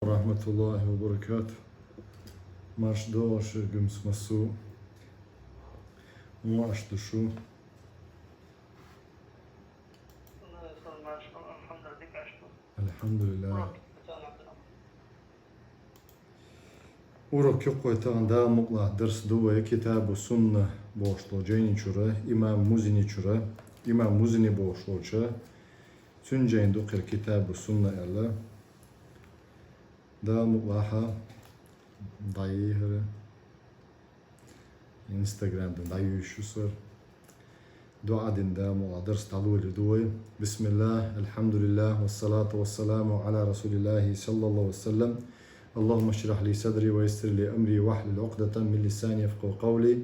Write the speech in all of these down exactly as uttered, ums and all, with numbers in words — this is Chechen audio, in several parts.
ورحمة الله وبركاته. Марш доагӀаш, гуьмса массо а. Марш ду шу. الحمد لله. Урок юкъе тахана Дала мукъалахь дарс ду вай Китабу Сунна бохуш долу жайни чура, имам Музини чура, имам Музини бохуш волча, цуьнан жайна ду кхера Китабу Сунна аьлла. Дала мукъалахь дӀайихьара. Инстаграм тӀа дӀаюьйш ю сара. ДуӀа дина Дала мукъалахь дарс дӀалолийр ду вай. بسم الله، الحمد لله، والصلاة والسلام على رسول الله صلى الله عليه وسلم. اللهم اشرح لي صدري ويسر لي أمري واحلل عقدة من لساني يفقهوا قولي.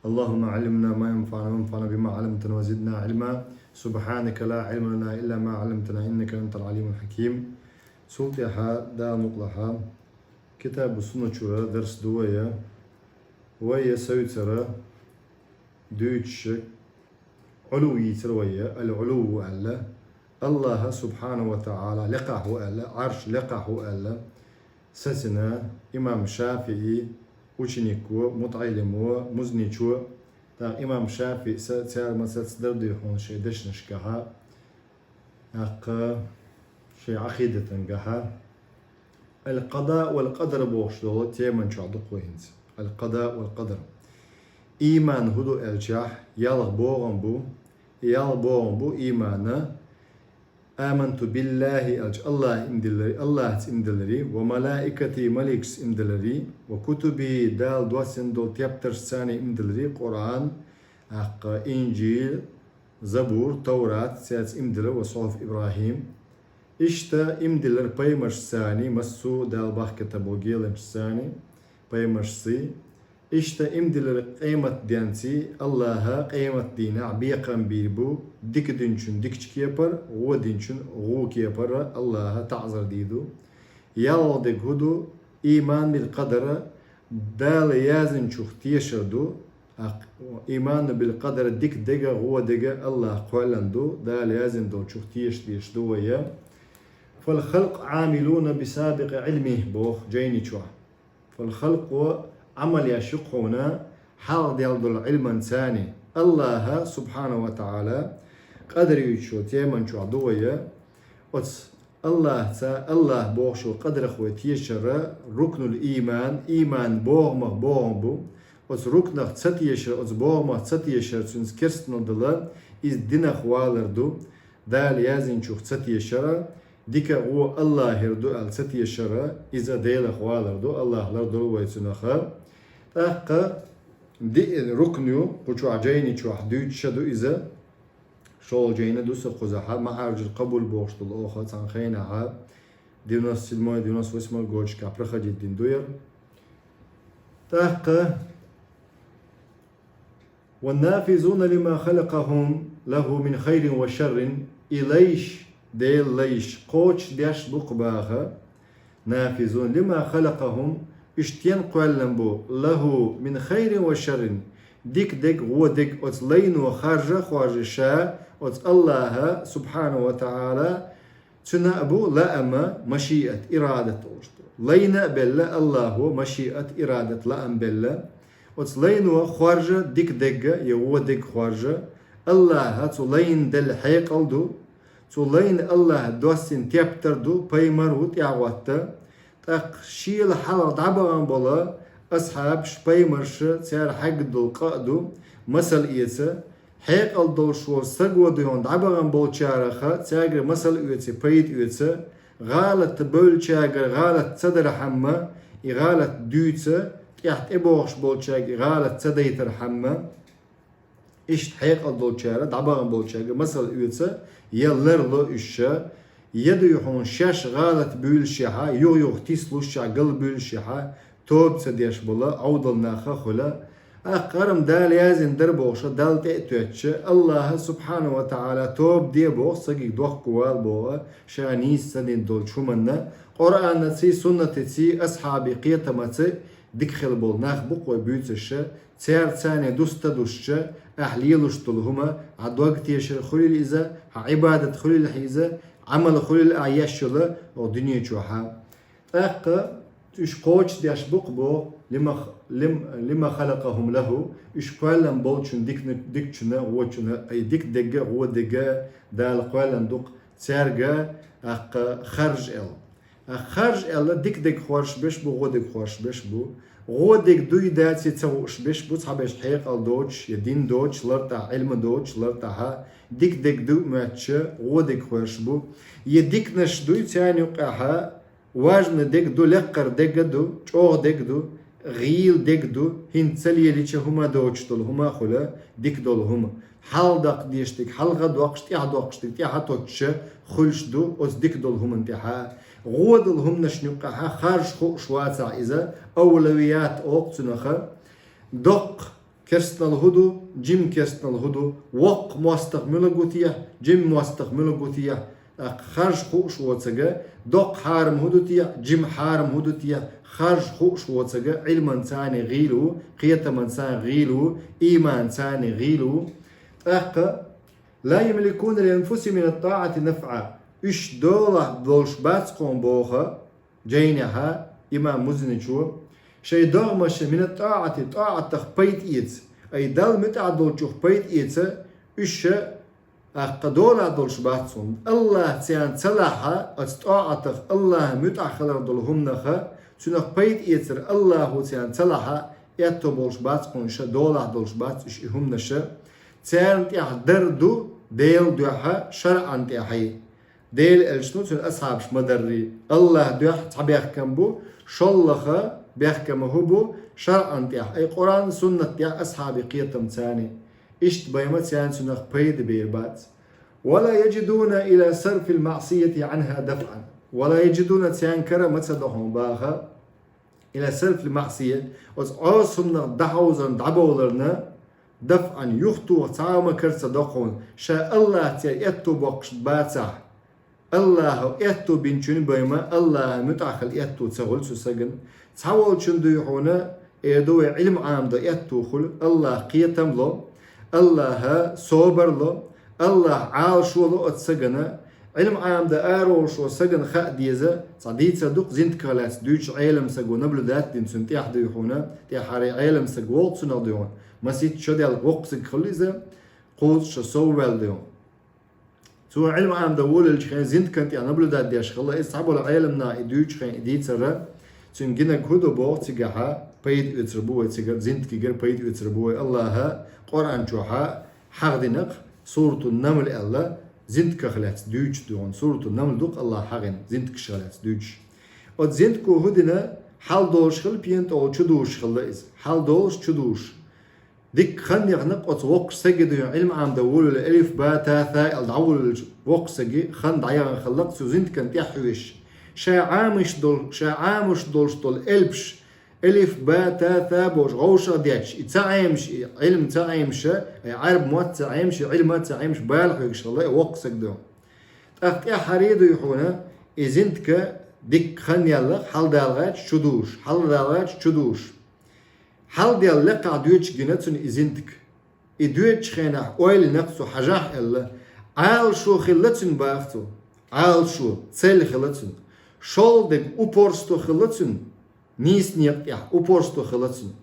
اللهم علمنا ما ينفعنا وانفعنا بما علمتنا وزدنا علما. سبحانك لا علم لنا إلا ما علمتنا إنك أنت العليم الحكيم. Цул тӀаьхьа Дала мукъалахь Китабу Сунна чура дарс ду вай. Вай севцара дуьйцуш Ӏулув йийцира вай, ал-Ӏулув аьлла. АллахӀ субхьанаху ва таӀала лекхахь ву аьлла, Ӏарш лекхахь ву аьлла, сацина имам ШафиӀи ученик ву, мутаӀаллим ву, Музничо. ТӀаккха имам ШафиӀи са-, цара ма сацадар дуй хьуна шайн дешнашкахьа, тӀаккха шайн Ӏакъидатангахьа. Ал-къада вал-къадар бохуш долу теман чохь ду кху хӀинца. Ал-къада вал-къадар. Ийман хӀун ду аьлчахь, ялх богӀам бу. И ялх богӀам бу иймана: «Аманту биллахи», аьлча, АллахӀ имдиллари, АллахӀца имдиллари, «ва малаикати», маликашца имдиллари, «ва кутуби», Дала доссина долу тептаршцани имдиллари, Къуръан, тӀаккха Инжил, Забур, Таврат, цаьрца имдилла, «ва сухьуф ИбрахӀим». Иштта имдиллар пайхамаршцани, массо а Дала бахкийтина болу геланашцани, пайхамаршций. Иштта имдиллар къематденций, АллахӀа къематдийнахь бекхам бийр бу, дика динчун дикачу кепара, гӀо динчун гӀу кепара АллахӀа таӀзар дийр ду. ЯлхолгӀа дерг хӀун ду? Ийман бил къадара, Дала яздинчух тешар ду. Ийману бил къадара, дика дерг а, гӀо дерг а АллахӀа кхоьллина ду, Дала яздина долчух теша дезаш ду вай. «Фал халкъу Ӏамилуна би сабикъи Ӏилмихи», боху жайни чохь. «Фал халкъу», Ӏамал еш ю кхуна хьалха делла долу Ӏилманцани. АллахӀа субхьанаху ва таӀала къадар юьйцучу теман чохь ду вай. Оцу АллахӀца, АллахӀ бохучу къадарах вай тешара рукнул ийман, ийман богӀамах богӀам бу. Оцу рукнах ца тешара, оцу богӀамах ца тешара, цуьнца керстанал дала, иза динах валар ду. Дала яздинчух ца тешара, дика а, гӀо а АллахӀера ду аьлла ца тешара, иза Делах валар ду, АллахӀ лардойла вай цунах. ТӀаккха диъ рукн ю, кху чохь жайни чохь дуьйцуш ду иза. ШолгӀа жайна ду сан кхузахьа, МаӀарижул Къабул бохуш долу оха цхьана хенахьа, девяносто седьмой, девяносто восьмой годашкахь проходить дина ду яра. ТӀаккха: «Ва нафизуна лима халакъахум лаху мин хайрин ва шаррин», и лайш, Делан лайш, кхочушдеш бу кху баха. «Нафизуна лима халакъахум», уьш стенна кхоьллина бу, «лаху мин хайрин ва шаррин», дика дерг, гӀо дерг оцу лайно харжа а хоржий ша, оцу АллахӀа субхьанаху ва таӀала, цуьнан а бу лаама, машиат, ирадат олуш ду. Лайна а белла АллахӀо машиат, ирадат, лаам белла. Оцу лайно хоржа дика дерг а, я гӀо дерг хоржа, АллахӀа цу лайна делла хьекъал ду, цу лайна АллахӀа доссийна тептар ду, пайхамар ву тӀаьхьахӀотта. ТӀаккха шела хьалха дӀабахана болу асхьабаш, пайхамарша, цара хьегна долу къа а ду, масал эца, хьекъал долуш волу стаг ву дуьйна дӀабахана болчараха, цаьргара масал оьций, пайда оьцу, гӀалат бевллачаьргара гӀалат ца дархьама, и гӀалат дуьйцу, тӀехь тӀебогӀуш болчаьрга и гӀалат ца дайтархьама. Иштта хьекъал долчара, дӀабахана болчаьрга масал оьцу, я ларло уьш ша, я дуй хьуна шаьш гӀалат буьйлушехьа, юха-юха тислушехьа, галбуьйлушехьа, тоба ца деш бола, Ӏовдал наха хуьла. Аккхарам Дала яздина дара бохуша, Далла тӀе а тоьттуша, АллахӀа субхьанаху ва таӀала тоба де боху, сагиг дохко вала боху, ша нийса ца дина долчу хӀуманна, Къуръанаций, суннатаций, асхьабий кхетамаций дика хила болу нах бу-кх вай буьйцуша, цаьрца царна дуста дустуша, ахь лелуш долу хӀума, хьан дог тешар хуьлийла иза, хьан Ӏибадат хуьлийла иза, Ӏамал хуьлийла ахь еш йолу оха дуьне чохьа. ТӀаккха уьш кхочушдеш бу-кх боху, лима х-, лим-, лима халакъахум лаху, уьш кхоьллина болчунна дикна-, дикачунна, гӀочунна, ай, дика дерг а, гӀо дерг а Дала кхоьллина ду-кх цаьрга, тӀаккха харж аьлла. ТӀаккха харж аьлла, дика дерг хоржуш берш бу, гӀо дерг хоржуш берш бу. ГӀо дерг дуй, даций ца хууш берш бу, цхьаберш хьекъал доцуш, я дин доцуш, лартӀахь Ӏилма доцуш, лартӀахьа дика дерг дуй моьттуш, гӀо дерг хоржуш бу. Я диканаш дуй, царна юккъехьа важный дерг ду, лекхара дерг а ду, чӀогӀа дерг ду, гӀийла дерг ду, хӀинца ца лелийча хӀума доцуш долу хӀума а хуьлу, дика долу хӀума. Хьалха доккхуш дерг хьалха доккхуш, тӀаьхьа доккхуш дерг тӀаьхьа тоттуш хуьлуш ду оцу дика долу хӀуманна тӀехьа. ГӀо долу хӀуманашна юккъехьа харж хууш вацахь иза, авлавият олу цунах. Доккха керстанал хӀун ду, жима керстанал хӀун ду, воккха мостагӀа мила гу техьа, жима мостагӀа мила гу техьа, тӀаккха харж хууш воцург, доккха хьарам хӀун ду техьа, жима хьарам хӀун ду техьа, харж хууш воцург Ӏилманца а гӀийла ву, кхетамца а гӀийла ву, ийманца а гӀийла ву. ТӀаккха: «لا يملكون لأنفسهم من الطاعة نفعا». Уьш долахь долуш бац кхунна боху жайнехьа имам Музаничо, шайн догӀмаша, мина тӀаӀати, тӀаӀатах пайда эца, ай, Далла муьтӀахь долчух пайда эца, уьш тӀаккха долахь долуш бац хьуна. АллахӀа царна ца лахь, оцу тӀаӀатах, АллахӀан муьтӀахь хилар долу хӀуманах, цунах пайда эцар АллахӀа царна ца лахь, аьтто болуш бац хьуна, уьш долахь долуш бац уьш и хӀуманаш. Царна тӀехь дар ду Делан дуьхьа, шарӀан тӀехьа. Делан элчано, цуьнан асхьабаша ма-дарра. АллахӀан дуьхьа цхьа бехкам бу, шолгӀа бехкам хӀун бу, шарӀан тӀехь, ай, Къуръан, суннат тӀехь, асхьабийн кхетамца а. Иштта бен ма царна цунах пайда бийр бац. «ولا يجدون إلى صرف المعصية عنها دفعا». «ولا يجدون», царна кара ма ца до хьуна боху, «إلى صرف المعصية», оцу Ӏеса хӀуманах дӀахьовзарна, дӀабовларна, «دفعا», юхатоха цхьа а ма кара ца до хьуна, ша АллахӀаца аьтто боккхуш бацахь. АллахӀа аьтто бинчунна бен ма, АллахӀан муьтӀахь хила аьтто ца хуьлу цу стагана. Цхьаволчунна дуй хьуна, эр ду вай, Ӏилма Ӏамадо аьтто хуьлу, АллахӀа кхетам ло, АллахӀа собар ло, АллахӀа Ӏалашо ло оцу стагана. Ӏилма Ӏамадан араволуш волу стагана хаа деза, цхьа дийцар ду-кх зинтаках лаьцна дуьйцуш, Ӏелам стага наблюдать дина цунна тӀехь дуй хьуна, тӀаьххьара Ӏелам стаг волу цунах дуй хьуна, масийтта шо даьлла воккха стаг хуьлу иза, кхузткъа шо сов ваьлла дуй хьуна. Цо Ӏилма Ӏамадан волавеллачу хенахь зинтакан тӀехь наблюдать деш хилла, иза цхьаболу Ӏеламнаха и дуьйцучу хенахь и дийцар, цуьнан гинарг хӀун ду боху цигахьа, пайда оьцур бу вай цигара, зинтакигара пайда оьцур бу вай. АллахӀа Къуръан чохьа хьахадина-кх, Суратун-Намл аьлла, зинтаках лаьцна дуьйцуш дуй хьуна. Суратун-Намл ду-кх АллахӀа хьахийна, зинтакашах лаьцна дуьйцуш. Оцу зинтако хӀун дина, хьал долуш хилла, пен тӀехула чу дузуш хилла иза. Хьал долуш, чу дузуш. Дикка хан яхана-кх оцу воккхачу стаге дуй хьуна, Ӏилма Ӏамадан волавелла, алиф, ба, та, са аьлла дӀаволавеллачу воккхачу стаге хан дӀаяхана хилла-кх цу зинтакан тӀехь хьоьжуш. Ша Ӏамош долу, ша Ӏамош долуш долу элпаш, алиф, ба, та, са бохуш, гӀовшах детташ, и ца Ӏемаш, и Ӏилма ца Ӏемаш, и Ӏаьрбийн мотт ца Ӏемаш, и Ӏилма ца Ӏемаш, бала хьоьгуш хилла и воккха стаг дуй хьуна. ТӀаккха тӀаьххьара дуй хьуна, и зинтака дикка хан яьлла-кх, хьал дала гӀерташ чу дузуш, хьал дала гӀерташ чу дузуш. Хьал даьлла лекхахь доьдуш гина цунна и зинтак. И доьдучу хенахь ойла йина-кх цо, хьажахь аьлла, Ӏалашо хилла цуьнан боху цо. Ӏалашо, цель хилла цуьнан. ШолгӀа дерг, упорство хилла цуьнан, нийса некъа тӀехь упорство хилла цуьнан.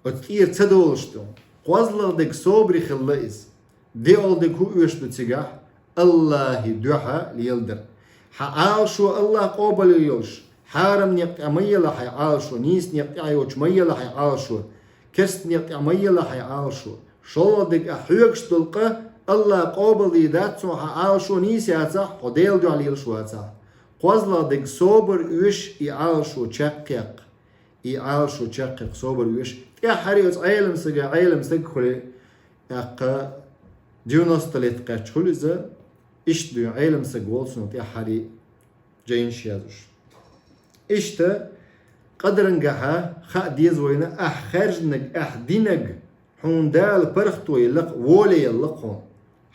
Оцу тӀера ца долуш ду. КхозлагӀа дерг, собаре хилла иза. ДиъалгӀа дерг хӀун оьшуш ду цигахь? АллахӀан дуьхьа леладар. Хьан Ӏалашо АллахӀа къобалйина йолуш, хьарам некъа тӀехь ма елла хьайн Ӏалашо, нийса некъа тӀехь йоцуш ма елла хьайн Ӏалашо, керста некъа тӀехь ма елла хьайн Ӏалашо. ШолгӀа дерг, ахь хьоьгуш долу къа АллахӀа къобалдийр дац, цо хьан Ӏалашо нийса яцахь, хьо Делан дуьхьа лелаш вацахь. КхозлагӀа дерг, собар оьшу и Ӏалашо чекхъяккха. И Ӏалашо чекхъяккха собар оьшу. ТӀаьххьара оцу Ӏелам стага, Ӏелам стаг хуьлу, тӀаккха девяносто лет кхаьчча хуьлу иза, иштта дуй хьуна Ӏелам стаг волу цунах тӀаьххьара жайнаш язъеш. Иштта, къадарангахьа хаа деза вайна, ахь хаьржинарг, ахь динарг, хьуна Дала паргӀато елла-кх, воле елла-кх хьуна.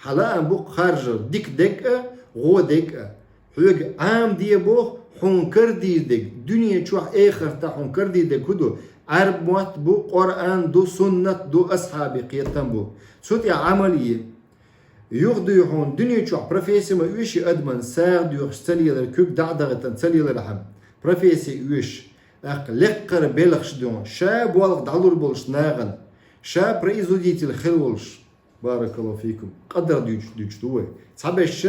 Хьан лаам бу-кх харжар дика дерг а, гӀо дерг а. Хьоьга Ӏамаде боху, хьуна карадийр дерг, дуьне чохь, эхартахь хьуна карадийр дерг хӀун ду? Ӏаьрбийн мотт бу, Къуръан ду, суннат ду, асхьабийн кхетам бу. Цу тӀехь Ӏамал е. Юха дуй хьуна дуьне чохь профессия ма оьший адаман сагӀа доьхуш ца лелар, куьг дӀа а дахийтина ца лелар хьан. Профессия оьшуш. ТӀаккха лекхара белхаш дуй хьуна. Ша болх дӀалур болуш нахана. Ша производитель хир волуш. Баракаллаху фикум. Къадар дуьйцуш, дуьйцуш ду вай. Цхьаберш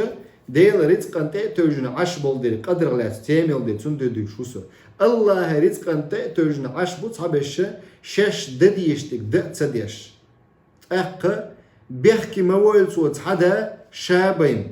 Делан рицкъан тӀе а тевжина Ӏаш болу дерг къадарх лаьцна тема йолу дерг, цунна дуьйцуш ву со. Аллахьан рицкъан тӀе а тевжина Ӏаш бу цхьаберш шаьш дан дезаш дерг дан а ца деш. ТӀаккха бехке ма войла цо цхьа да ша байна.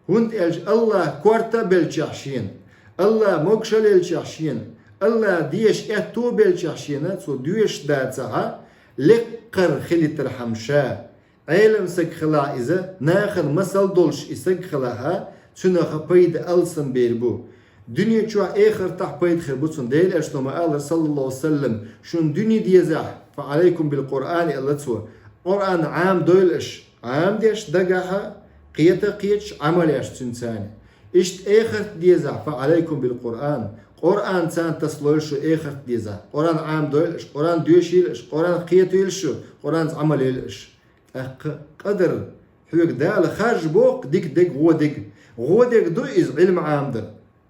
ХӀунда аьлча Аллахь корта а беллачехь шена, Аллахь могуш а леллачехь шена, Аллахь дезаш аьтто а беллачехь шена, цо доьшуш дацахь, лекхара хилийтархьама ша. Ӏелам саг хилахь иза, нахана масал долуш и саг хилахь, цуьнах пайда алсам бер бу. Дуьне чохь, эхартахь пайда хир бу цунна. Делан Элчано ма-аллара, саллаллаху алейхи ва саллам, шуна дуьне дезахь, фа алейкум бил Къуръан, аьлла цо. Къуръан Ӏамадойла аша. Ӏамадеш дагахь, кхета а кхеташ, Ӏамал еш цуьнца. Иштта эхарт дезахь, фа алейкум бил Къуръан. Къуръанца тасалойла шу эхарт дезахь. Къуръан Ӏамадойла аша, Къуръан доьшийла аша, Къуръан кхетийла шу, Къуръанца Ӏамал йойла аша. ТӀаккха къадар хьоьга Дала харжа боху дика дерг, вон дерг. Вон дерг ду иза Ӏилма Ӏамадар.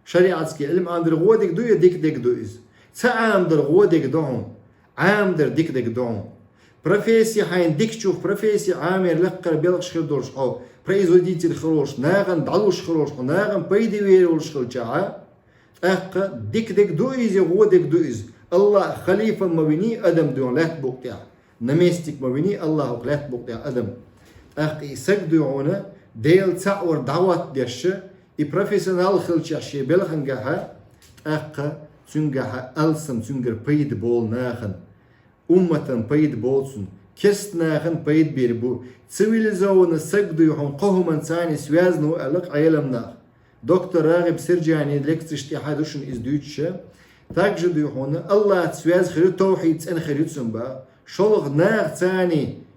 Шариатский Ӏилма Ӏамадар вон дерг ду я дика дерг ду иза? Ца Ӏамадар вон дерг ду хьуна. Ӏамадар дика дерг ду хьуна. Профессия хьайна дикачух, профессия Ӏамер лекхара белхаш хир долуш хьо, производитель хир волуш, нахана дӀалуш хир волуш хьо, нахана пайда вер волуш хилчахь, тӀаккха дика дерг ду иза, вон дерг ду иза? Аллахь халифа ма виний адам дуй хьуна лаьтта букъа тӀехь. Наместник ма виний Аллахь хӀокху лаьтта букъа тӀехь адам. ТӀаккха и саг дуй хьуна, Дела цхьаъ вар дӀахӀоттадеш, и профессионал хилчахь шен белхангахь, тӀаккха цуьнгахь алсам, цуьнгара пайда болу нахана. Умматан пайда болу цунна, керста нахана пайда бийр бу. Цивилизованный саг дуй хьуна кхо хӀуманца связан ву аьлла Ӏеламнаха. Доктор РагӀиб Сиржани лекцеш тӀехь ду шуна иза дуьйцуш. Также дуй хьуна Аллахьца связан хир ю, тавхьид цӀена хир ю цуьнан боху. ШолгӀа нахаца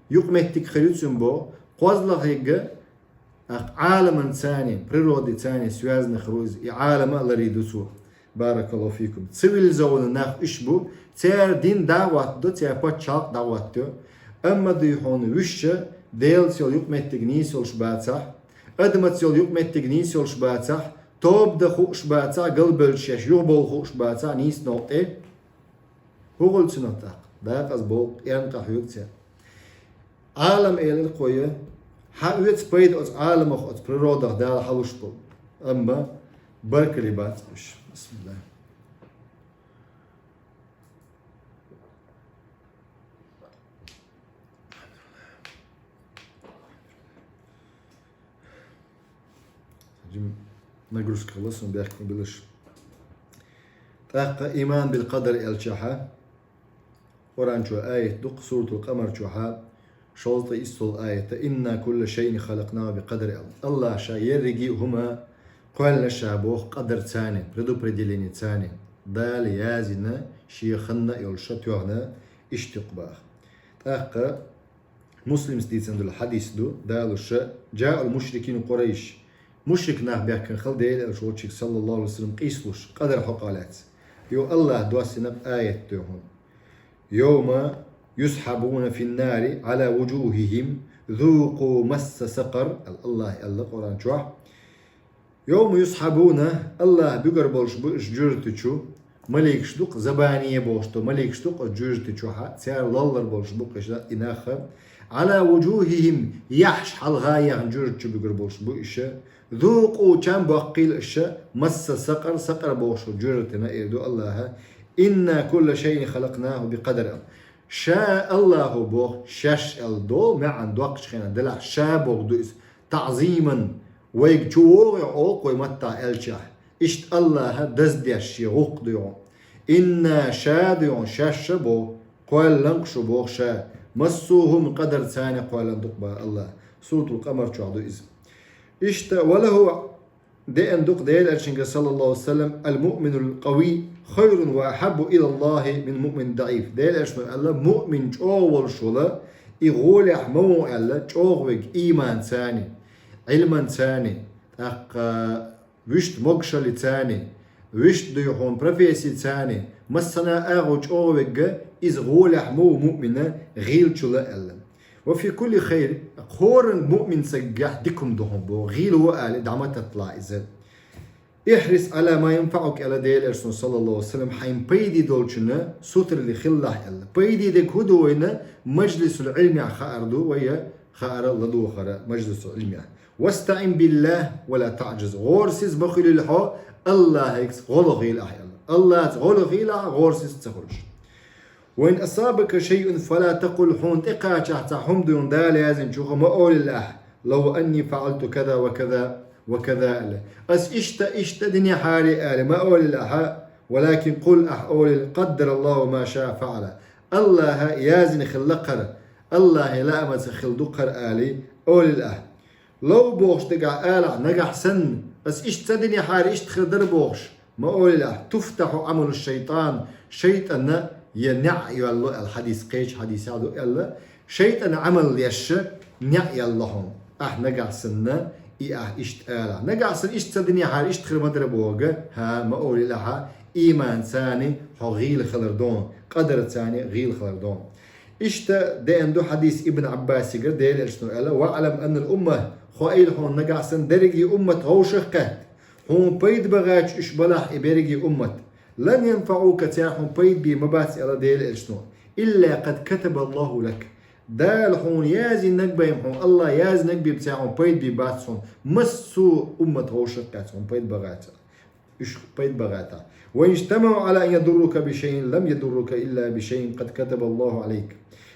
юкъаметтиг хир ю цуьнан боху. КхозлагӀа, Ӏаламанца, природица связан хир ву иза, и Ӏалам а ларийр ду цо. Баракаллаху фикум. Цивилизованный нах уьш бу, церан дин дӀахӀоттадо, церан пачхьалкх дӀахӀоттайо. Амма дуй хьуна вуьш Делаца йолу юкъаметтиг нийса йолуш бацахь, адамаца йолу юкъаметтиг нийса йолуш бацахь, тоба дан хууш бацахь, галбевлла шаьш юхабовла хууш бацахь нийсачу новкъа тӀе, хӀун хуьлу цунах тӀаккха? Декъаза боху, къен къа хьоьгу церан. Ӏалам элира кхо я, хьан оьцу пайда оцу Ӏаламах, оцу природах Дала хьалуш болу? Амма баркалли бац уьш. Бисмиллах. Жим нагрузка хилла суна бехк ма билаш. ТӀаккха иман бил къадар элчахьа, Къуръан чу аят ду-кх, Суратул Къамар чохьа, шовзткъе иссалгӀа аята: «Инна кулла шайин халакънаху би къадр», аьлла. Аллахьа ша ерриге а хӀума кхоьллина ша боху къадарца, предопределеница. Дала яздина, шен ханна а йолуш тоьхна, иштта юкъа баха. ТӀаккха Муслимс дийцина долу хьадис ду, далуш: «Джаал мушрикин Къурайш». Мушрик нах баьхкина хилла Делан Элча волчуьнга, саллаллаху алейхи ва саллям, къийсалуш, къадар хьокъехь лаьцна. Йо Аллахьа доссина аят ду хьуна: «Йовма юсхьабуна финнари Ӏала вуджухихим, зукъу масса сакъар», аьлла Аллахьа аьлла Къуръан чохь. «Йовма юсхьабуна», Аллахьа буьгур болуш бу уьш жуьжта чу, маликаш ду-кх, забания бохуш долу маликаш ду-кх оцу жуьжта чохьа, цара лоллур болуш бу-кх уьш и нах. «Ӏала вуджухихим», яххьаш хьалха яхна жуьжта чу буьгур болуш бу уьш. «Зукъу», чам боккхийла аша, «масса сакъар», сакъар бохуш долу жуьжтана, эр ду Аллахьа: «Инна кулла шайин халакънаху би къадр». Ша Аллахьо боху, шаьш аьлла долу маьӀна доккхачу хенахь делахь, ша боху ду иза, таӀзиман, вайга чу вогӀий хьо олу-кх вай маттахь аьлчахь. Иштта Аллахьа даздеш шен гӀуллакх дуй хьуна. «Инна», ша дуй хьуна, шаьш ша боху, кхоьллина-кх шу боху ша. Массо а хӀума къадарца кхоьллина ду-кх боху Аллахьа. Суратул Къамар чохь ду иза. Иштта, «Ва лаху», деана ду-кх Делан Элчанга, саллаллаху алейхи ва саллям: «Ал-муъминул къавий хайрун ва ахьаббу илаллахи мин муъмин даӀиф». Делан Элчано аьлла, муъмин чӀогӀа волуш волу, и гӀолехь ма ву аьлла, чӀогӀа верг ийманца, Ӏилманца, тӀаккха вуьшта могушаллица, вуьшта дуй хьуна профессица, массана а агӀо чӀогӀа верг, иза гӀолехь ма ву муъмина гӀийлачул аьлла. «Ва фи кулли хайр», Кхоранга муъмин сагагахь дика хӀума ду хьуна боху, гӀийла ву ала дӀа ма татталахь иза. «احرص على ما ينفعك», аьлла Делан Элчано, саллаллаху алейхи ва саллям, хьайна пайде долчунна сутаралла хилалахь аьлла. Пайде дерг хӀун ду вайна, мажлисул Ӏилмехь хаар ду вай, хаар ладогӀар мажлисул Ӏилмехь. «واستعن بالله ولا تعجز». ГӀорасиз ма хуьлийла хьо, Аллахьаца гӀо лохийла ахь аьлла. Аллахьаца гӀо лохийла ахь, гӀорасиз ца хуьлуш. «وإن أصابك شيء فلا تقل», хьуна тӀекхачахь цхьа хӀума дуьйна Дала яздинчух, ма олийла ахь: «لو أني فعلت كذا وكذا وكذا», аьлла. Ас иштта, иштта динехьара аьлла, ма олийла ахь, «ولكن قل», ахь олийла: «قدر الله ما شاء فعل». Аллахьа яздина хилла кхара, Аллахьан лаамца хилла ду кхара ала олийла ахь. «لو» бохуш дагахь алахь нагахь санна, ас иштта ца динехьара иштта хир дара бохуш, ма олийла ахь: «تفتح عمل الشيطان», шайтӀана я неӀ йоьллу аьлла, хьадис кхечу хьадисехь ду аьлла, шайтӀана Ӏамал еш неӀ йоьллу хьуна. Ахь нагахь санна и ахь иштта алахь. Нагахь санна иштта ца динехьара иштта хир ма дара боху, хӀа, ма олийла ахь, ийманца хьо гӀийла хилар ду, къадарца гӀийла хилар ду. Иштта деана ду хьадис Ибн Ӏаббасигара, Делан Элчано аьлла: «واعلم أن الأمة», хьо айла хьуна нагахь санна дерриге уммат гӀовшах кхетта, хьуна пайда бахача уьш балахь и берриге уммат, «لن ينفعوك», цара хьуна пайда бийр ма бац аьлла Делан Элчано, «إلا قد كتب الله لك». Дала хьуна яздинарг бен хьуна, Аллахьа яздинарг бен цара хьуна пайда бийр бац хьуна, массо а уммат гӀовшах кхетта хьуна пайда бахача. Уьш пайда бахача. «وإن اجتمعوا على أن يضروك بشيء لم يضروك إلا بشيء قد كتب الله عليك».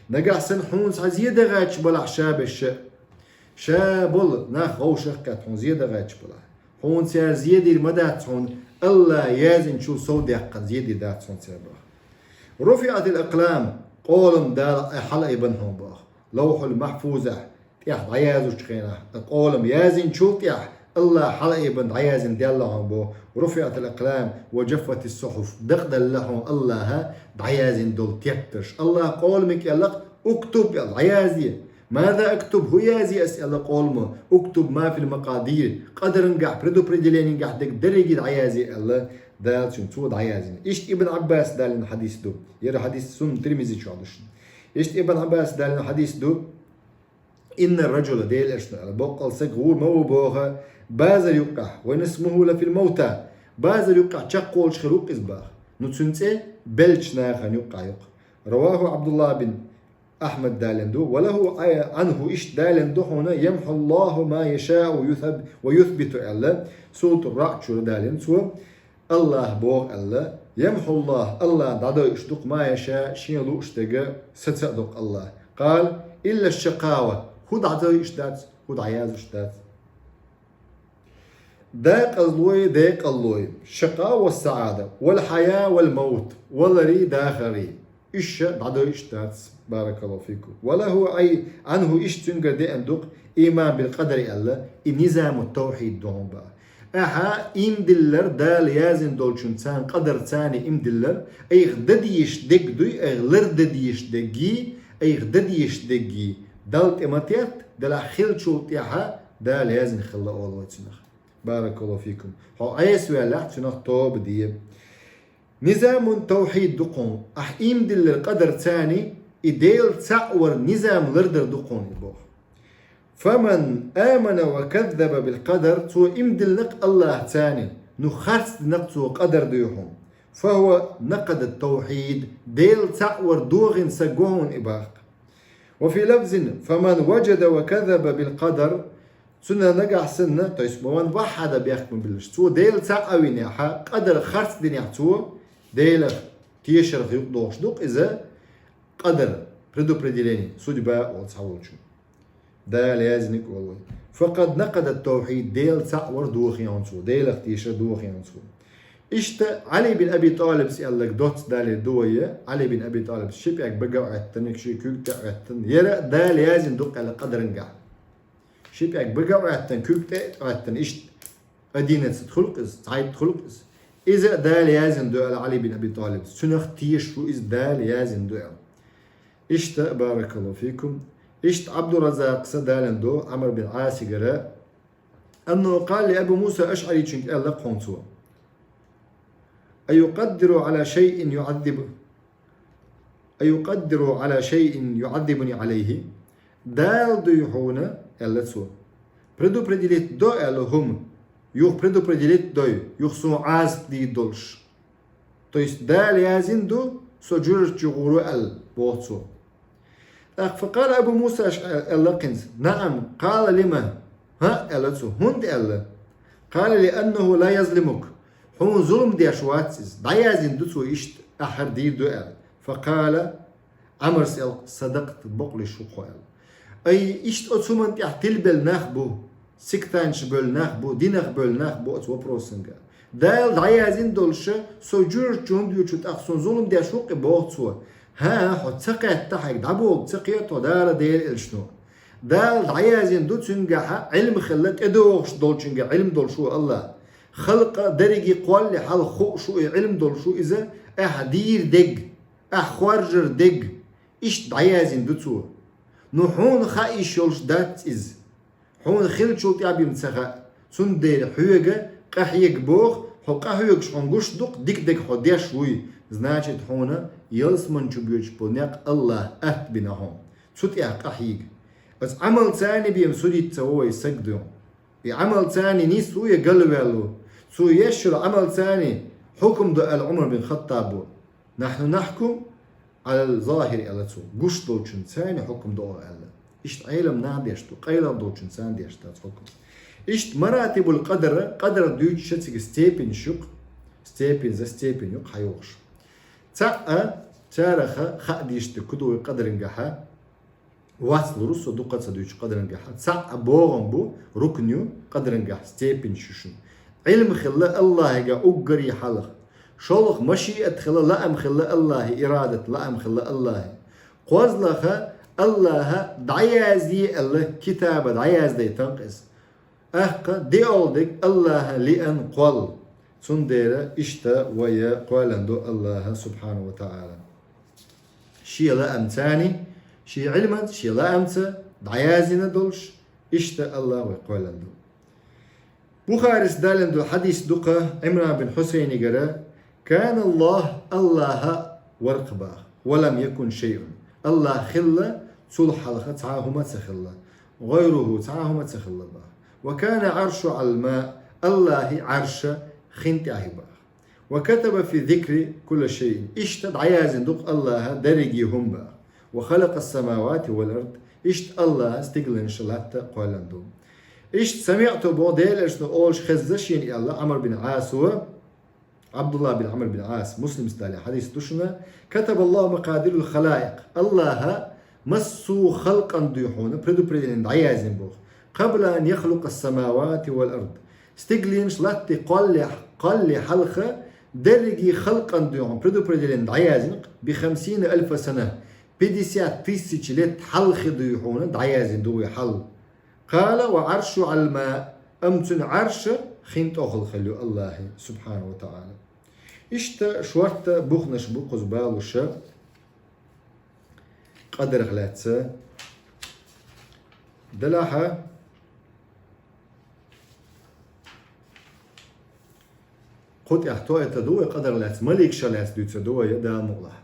Нагахь санна хьуна цхьа зе дан гӀерташ балахь ша беш, ша болу нах гӀовшах кхетта хьуна зе дан гӀерташ балахь, хьуна цара зе дийр ма дац хьуна, Аллахьа яздинчул сов даьккхина зе дийр дац хьуна цара боху. «رفعت الأقلام», къолам Дала хьалаайбина хьуна боху. Лавхьул Махьфузехь тӀехь дӀаяздинчу хенахь, ткъа къолам яздинчул тӀехь Аллахьа хьалаайбина дӀаяздина даьлла хьуна боху: «رفعت الأقلام وجفت الصحف». Дакъадалла хьуна Аллахьа дӀаяздина долу тептарш. Аллахьа къоламе аьлла-кх: «اكتب», аьлла, дӀаязде. «ماذا أكتب», хӀун язде ас аьлла къоламо? «اكتب ما في المقادير», къадарангахь, предопределенингахь дерг дерриге дӀаязде аьлла Дала цуьнга, цо дӀаяздина. Иштта Ибн Ӏаббаса далийна хьадис ду. Яра хьадис Сунан Тирмизи чохь ду шуна. Иштта Ибн Ӏаббаса далийна хьадис ду: «إن الرجل», Делан Элчано аьлла, боккъал саг гӀур ма ву боху, базар юккъехь, «وإن اسمه لفي الموتى», базар юккъехь чекхволуш хир ву-кх иза боху. Ну цуьнан цӀе беллачу нахана юккъехь ю-кх. رواه عبد الله بن Ахьмада далийна ду, «وله عنه», иштта далийна ду хьуна: «يمحو الله ما يشاء ويثب-، ويثبت», аьлла, Суратур Раъд чуьра далийна цо, Аллахьа боху аьлла: «يمحو الله», Аллахьа дӀадойуш ду-кх, «ما يشاء», шена лууш дерг саца а до-кх Аллахьа. «قال: إلا الشقاوة», хӀун дӀадойуш дац, хӀун дӀаяздеш дац? Декъазлой, декъаллой, шакъа ва саӀада, вал хьая вал мавт, валарий, дахарий. Уьш дӀадойуш дац, баракаллаху фикум. Ва лаху ай, анху, иштта цуьнгара деана ду-кх, иман бил къадар аьлла, и низаму тавхьид ду хьуна боху. Ахьа ийман диллар Дала яздина долчун царна къадар царна ийман диллар, айхьа дан дезаш дерг дуй, айхьа лардан дезаш дерг, айхьа дан дезаш дерг Далла тӀе ма тетта, делахь хиллачул тӀаьхьа Дала яздина хилла олу вай цунах. Баракаллаху фикум. Хьо Ӏеса ваьллехь, цунах тоба де. Низамун тавхьид ду кхунна. Ахь ийман диллар къадар царна, и Дела цхьаъ вар низам лардар ду кхунна, боху. Фаман амана ва каззаба бил къадар, цо ийман диллина-кх Аллахь царна, ну харц дина-кх цо къадар дуй хьуна. Фахува накъада тавхьид, Дела цхьаъ вар дохийна саг ву хьуна и боху. Ва фи лафзин, фаман важада ва каззаба бил къадар, цунна нагахь санна, то есть, ва ман ваххьада бехк ма биллаш, цо Дела цхьаъ а винехь, къадар харц динехь цо, Делах тешарх юкъадохуш ду-кх иза, къадар, предопределение, судьба олу цхьаволчун. Дала яздинарг олу вай. Факъад накъада тавхьид, Дела цхьаъ вар дохийна хьуна цо, Делах тешар дохийна хьуна цо. Иштта Ӏали бин Аби ТӀалибс аьлларг доцца далийна ду вай, Ӏали бин Аби ТӀалибс ши пӀелг бага а Ӏоьттина, ши куьг тӀе а Ӏоьттина. Яра Дала яздина ду-кх аьлла къадарангахь. Ши пӀелг бага а Ӏоьттина, куьг тӀе а Ӏоьттина, иштта одиннадцать хуьлу-кх иза, цхьайтта хуьлу-кх иза. Иза а Дала яздина ду аьлла Ӏали бин Аби ТӀалибс. Цунах тешаш ву иза Дала яздина ду аьлла. Иштта, баракаллаху фикум. Иштта Ӏабдурраззакъса далийна ду Ӏамр бин Ӏасигара. Аннаху къала ли Абу Муса АшӀаричуьнга аьлла-кх хьуна цо: «Аюкъаддиру Ӏала шайъин юӀаззибу-, аюкъаддиру Ӏала шайъин юӀаззибуни Ӏалайхи?» Дала дуй хьуна, аьлла цо. Предупредить до аьлла хӀума. Юха предупредить дой, юха суна Ӏазап дийр долуш. То есть Дала яздина ду, со жуьжачу гӀур ву аьлла, боху цо. ТӀаккха факъала Абу Мусас аьлла кхинца: «НаӀам, къала лима?» «ХӀаъ», аьлла цо. «ХӀунда?» аьлла. «Къала: лианнаху ла язлимук». Хьуна зулам деш вац иза. ДӀаяздина ду цо иштта, ахь хӀара дийр ду аьлла. Факъала Ӏамрас аьлла: «Садакъта, бакъ луш ву хьо», аьлла. Ай, иштта оцу хӀуманна тӀехь тилбелла нах бу, сектанташ бевлла нах бу, динах бевлла нах бу оцу вопросанга. Дала дӀаяздина долуша, со жуьжачунна доьчу тӀаккха суна зулам деш ву-кх и, боху цо. ХӀан, хьо ца кхетта хьайга, дӀабогу ца кхета хьо Дала, Делан элчано. Дала дӀаяздина ду цуьнгахьа, Ӏилма хилла тӀедогӀуш долчуьнга Ӏилма долуш ву АллахӀ. Халкъа дерриге кхоллале хьалха хууш ву и, Ӏилма долуш ву иза, ахь дийр дерг, ахь хоржар дерг, иштта дӀаяздина ду цо. Ну хьуна хаийш йолуш дац иза. Хьуна хиллачул тӀаьхьа бен ца хаьа. Цундела хьоьга къахьега боху, хьо къахьоьгуш хьуна гуш ду-кх, дика дерг хьо деш вуй, значит, хьуна ялсамани чу боьдуш болу некъ АллахӀа атта бина хьуна. Цу тӀехь къахьега. Оцу Ӏамалца бен судить ца во вай саг дуьйна. И Ӏамалца нис ву я галваьлла ву. Цо еш йолу Ӏамалца хьукам до аьлла Ӏумар бин Хаттабо. «Нахьну нахькум Ӏалал захир», аьлла цо. Гуш долчунна царна хьукам до аьлла. Иштта Ӏелам наха деш ду, къайлаха долчунна царна деш дац хьукам. Иштта маратибул къадра, къадр дуьйцуша цига степеньш ю-кх, степень за степень ю-кх хьайогӀуш. Цхьаъ а царах хаа дийш дерг ку ду вай къадрангахьа, вац лур ву со дукха ца дуьйцуш къадрангахьа. Цхьаъ а богӀам бу, рукн ю къадрангахь, степеньш ю шуна. Ӏилма хилла АллахӀига уггаре хьалха. ШолгӀа машиат хилла, лаам хилла АллахӀи, ирадат, лаам хилла АллахӀи. КхозлагӀа АллахӀа дӀаязде аьлла, китаба дӀаяздайтан-кх иза. Аккха, диъалгӀа дерг АллахӀа лиъан кхолла. Цундела иштта вай кхоьллина ду АллахӀа субхьанаху ва таӀала. Шен лаамца, шен Ӏилманца, шен лаамца дӀаяздина долуш, иштта АллахӀа вай кхоьллина ду. Бухарис далийна долу хьадис ду-кх Ӏимран бин Хьусайнигара: «Кана АллахӀ», АллахӀ вара-кх боху, «ва лам якун шайъун». АллахӀ хилла, цул хьалха цхьа а хӀума ца хилла. «ГӀайруху», цхьа а хӀума ца хилла боху. «Ва кана Ӏаршу Ӏалал ма», АллахӀи Ӏарш хин тӀехь ю боху. «Ва катаба фи зикри кулла шайъин». Иштта дӀаяздина ду-кх АллахӀа дерриге хӀума боху. «Ва халакъа ас-самавати вал ард». Иштта АллахӀа стигланаш, латта кхоьллина ду. Иштта самиъту боху, Делан элчано олуш хезна шена аьлла Ӏамр бин Ӏасо, ӀабдуллахӀ бин Ӏамр бин Ӏас, Муслимс далийна хьадис ду шуна: «Катаба АллахӀу макъадирал халаикъ». АллахӀа массо а халкъан дуй хьуна предопределение дӀаяздина боху. «Къабла ан яхлукъа ас-самавати вал ард». Стигланаш, латта кхоллале, кхоллале хьалха дерриге халкъан дуй хьуна предопределение дӀаяздина-кх, «би хамсина альфа сана». Пятьдесят тысяч лет хьалха дуй хьуна дӀаяздина ду вай хьал. «Къала ва Ӏаршу Ӏалал ма», амма цуьнан Ӏарш хин тӀехула хилла ю АллахӀи, субхьанаху ва таӀала. Иштта шортта буханаш бу кхуза балуша къадарах лаьцна. Делахь а, кху тӀехь тоьта ду вай къадарах лаьцна, маликашах лаьцна дуьйцур ду вай, Дала мукъалахь.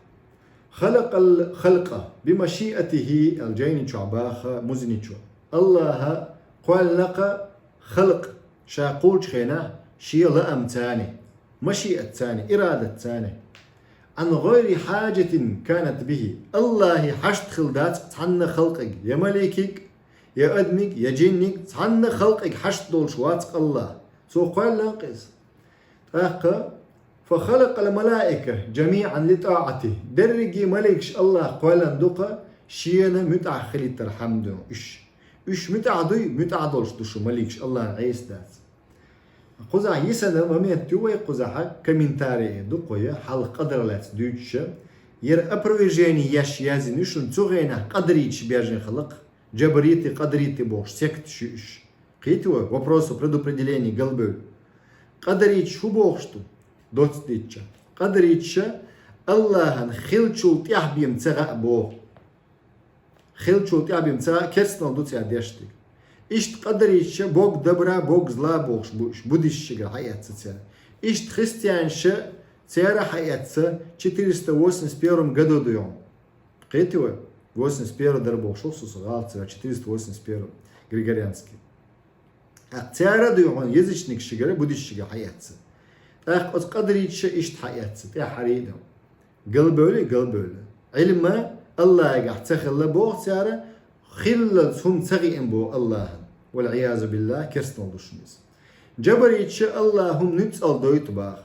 «Халакъал халкъа би машиатихи», аьлла жайни чохь боху Музни чу. АллахӀа кхоьллина-кх халкъ, ша кхуллучу хенахь, шен лаамца, машиатца, ирадатца. «Ан гӀайри хьаджатин канат бихи». АллахӀе хьашт хилла дац цхьанна халкъе, я маликега, я адамега, я жиннега, цхьанна халкъе хьашт долуш вац-кх АллахӀ. Цо кхоьллина-кх иза. ТӀаккха: «Фа халакъал малаика жамиъан ли тӀаӀати». Дерриге маликаш АллахӀа кхоьллина ду-кх шена муьтӀахь хилийтархьама дуй уьш. Уьш муьтӀахь дуй, муьтӀахь долуш ду шу маликаш, АллахӀна Ӏеса дац. Кхузахь йисина момент ю вай, кхузахь комментарий ду-кх вай, хьалха къадарах лаьцна дуьйцуша. ХӀара опровержение еш яздина ю шуна, цу хенахь къадариташ бежна хилла-кх. Джабарити, къадарити бохуш секташ ю уьш. Кхетий вай, вопросу предопределения галбевлла. Къадариташ хӀун бохуш ду? Доцца дийцича, къадариташа АллахӀан хиллачул тӀаьхьа бен ца хаьа боху. Хиллачул тӀаьхьа бен ца хаьа, керстанал ду цара деш дерг. Иштта къадариташа бог добра, бог зла бохуш бу уьш, буддисташкара хьаэцна цара. Иштта христианаша, цара хьаэцна четыреста восемьдесят первом году дуй хьуна. Кхетий вай? Восемьдесят первый дар бохуш ву со, со гӀалат ца ваьлча, четыреста восемьдесят первый, григорианский. ТӀаккха цара а дуй хьуна язычникашкара, буддисташкара хьаэцна. ТӀаккха оцу къадариташа иштта хьаэцна, тӀаьххьара а дан. Галбевлла, галбевлла. Ӏилма Аллахьагахь ца хилла боху цара, хиллалц хӀума ца хиъна боху Аллахьана. Вал-Ӏиязу биллахь, керстанал ду шуна иза. Джабариташа Аллахьа хӀума нуьцкъала дойту баха.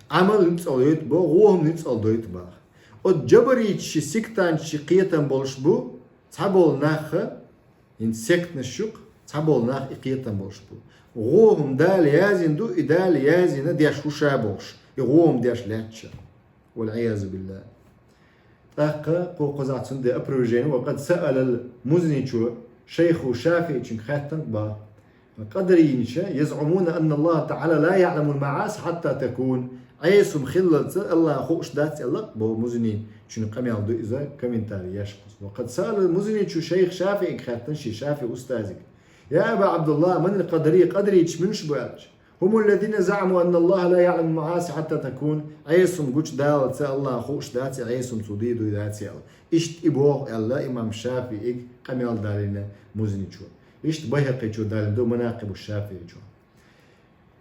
Ӏамал нуьцкъала йойту боху, гӀо хӀума нуьцкъала дойту баха. Оцу джабариташи, сектанташи кхетам болуш бу, цхьаболу нахха, хӀинца сектанаш ю-кх, цхьаболу нах и кхетам болуш бу. ГӀо хӀума Дала яздина ду, и Дала яздина деш ву ша бохуш, и гӀо хӀума деш лаьтташ. Вал-Ӏиязу биллахь. ТӀаккха кху кхузахь цундела опровержение: «Ва къад саъалал Музни», чу шайху ШафиӀичуьнга хаьттина боху. Къадарийнаша: «язъумуна анна Аллахьа таӀала ла яӀламул маӀаси хьатта такун». Ӏеса хӀума хиллалца Аллахьна хууш дац аьлла боху Музни, цуьнан къамел ду иза, комментарий еш кхуза. «Ва къад саъалал Музни», чу шайх ШафиӀига хаьттина шен, ШафиӀи устазига: «Я Аба Ӏабдуллахь, манил къадарий, къадариташ муьлш бу?» аьлча, «ХӀумуллазина заӀаму анна Аллахьа ла яӀламул маӀаси хьатта такун». Ӏеса хӀума гучудаллалца Аллахьна хууш дац, и Ӏеса хӀума цо дийр дуй, дац аьлла. Иштта и боху аьлла имам ШафиӀига къамел далийна Музничо. Иштта Байхьакъичо далийна ду Манакъибу ШафиӀичо.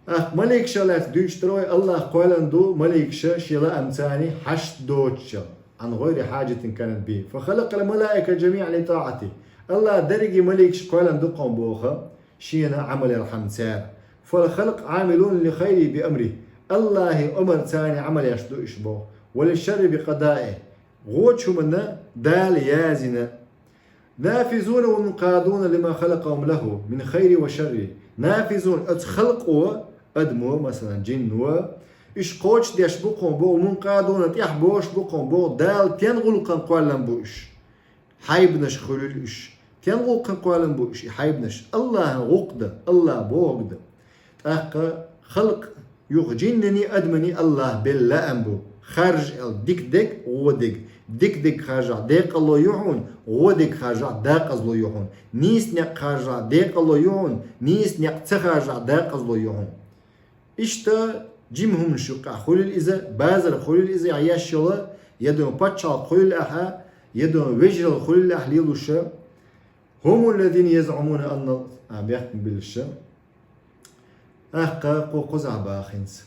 ТӀаккха маликашах лаьцна дуьйцуш дара вай: Аллахь кхоьллина ду маликаш шен лаамца хьашт доцучул, «Ӏан гӀайри хьаджатин канат бихӀим». «Фа халакъал малаика жамиӀан ли таӀатихӀ». Аллахь дерриге маликаш кхоьллина ду кхунна боху, шена Ӏамал яр хьама цара. «Фал халкъ Ӏамилуна лил хайри би амрихӀ». Аллахьан омарца Ӏамал еш ду уьш боху. «Ва лиш шарри би къадаихӀ». ГӀочу хӀуманна Дала яздина. «Нафизуна ва мункъадуна лима халакъахӀум лахӀу мин хайри ва шарри». «Нафизуна», оцу халкъо, адамо, масалан, джинно, уьш кхочушдеш бу кхунна боху, «мункъадуна», тӀаьхьабозуш бу кхунна боху, Дала стен гӀуллакхана кхоьллина бу уьш. Хьайбанаш хуьлийла уьш. Стен гӀуллакхана кхоьллина бу уьш и хьайбанаш? Аллахьан гӀуллакх дан, Аллахь бохург дан. ТӀаккха халкъ юха, джиннанний, адаманний Аллахь белла лаам бу. Харжа аьлла, дика дерг, гӀо дерг. Дика дерг харжахь, декъало ю хьуна, гӀо дерг харжахь, декъазло ю хьуна. Нийса некъ харжахь, декъало ю хьуна, нийса некъ ца харжахь, декъазло ю хьуна. Иштта жима хӀуманаш юккъехь хуьлийла иза, базар хуьлийла иза, еш йолу, я дуьйна пачхьалкх хуьлийла ахьа, я дуьйна вежаралла хуьлийла ахьа лелоша. «ХӀумуллазина язъумуна анна», а, бехк ма биллиша. ТӀаккха кху кхузахь боху хӀинца.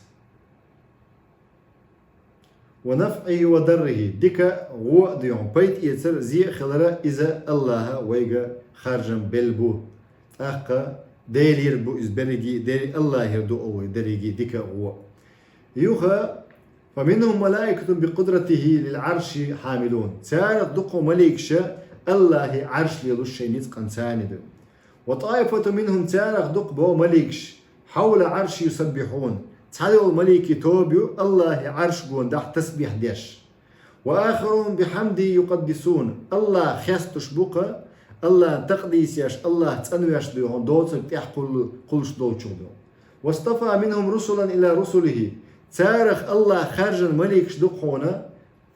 «Ва нафӀихӀи ва даррихӀи», дика, гӀо а дуьйна, пайда эцар, зе а хилар, иза Аллахьа вайга харжам белла бу. ТӀаккха Делера бу иза берриге, Дел-, Аллахьера ду вай дерриге дика а, гӀо а. Юха: «Фа минхӀум малаикатун би къудратихӀи лил Ӏарши хьамилун». Царах ду кху маликаш, Аллахьан Ӏарш лелош шайн ницкъанца ду. «Ва таифатун минхӀум», царах ду кху боху маликаш, «хьавла Ӏарши юсаббихьун». Цхьайолу маликийн тоба ю, Аллахьан Ӏарш гонах тасбихь деш. «Ва ахарун бихьамдихӀи юкъаддисун». Аллахь хесташ бу кху, Аллахьан такъдис еш, Аллахь цӀанвеш ду хьуна, доцург тӀехь кхуллу-, кхуллуш долчух ду. «Вастафа минхӀум русулан ила русулихӀи». Царах Аллахь харжина маликаш ду кху хьуна,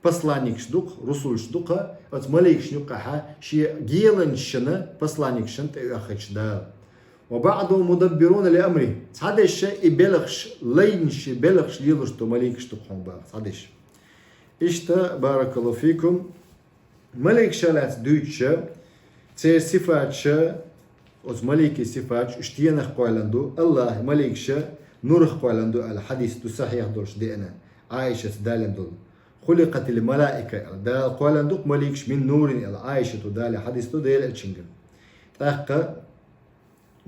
посланникаш ду кху, русулаш ду кху, оцу маликашна юккъехьа шен геланчашна, посланникашна тӀеоьхуьйтуш Дала. «Ва баӀдухӀум мудаббируна ли амрихӀи». Цхьадерш и белхаш, лайнаш, и белхаш лелош долу маликаш ду кху хьуна боху, цхьадерш. Иштта, баракаллаху фикум, маликашах лаьцна дуьйцуша, церан сифаташа, оцу маликийн сифаташ, уьш стенах кхоьллина ду, Аллахь маликаш нурах кхоьллина ду аьлла хьадис ду сахьихь долуш деана, Ӏайшас далийна долу. «Хуликъатил малаика», аьлла, Дала кхоьллина ду-кх маликаш, «мин нурин», аьлла, Ӏайшата далийна хьадис ду Делан Элчангара. ТӀаккха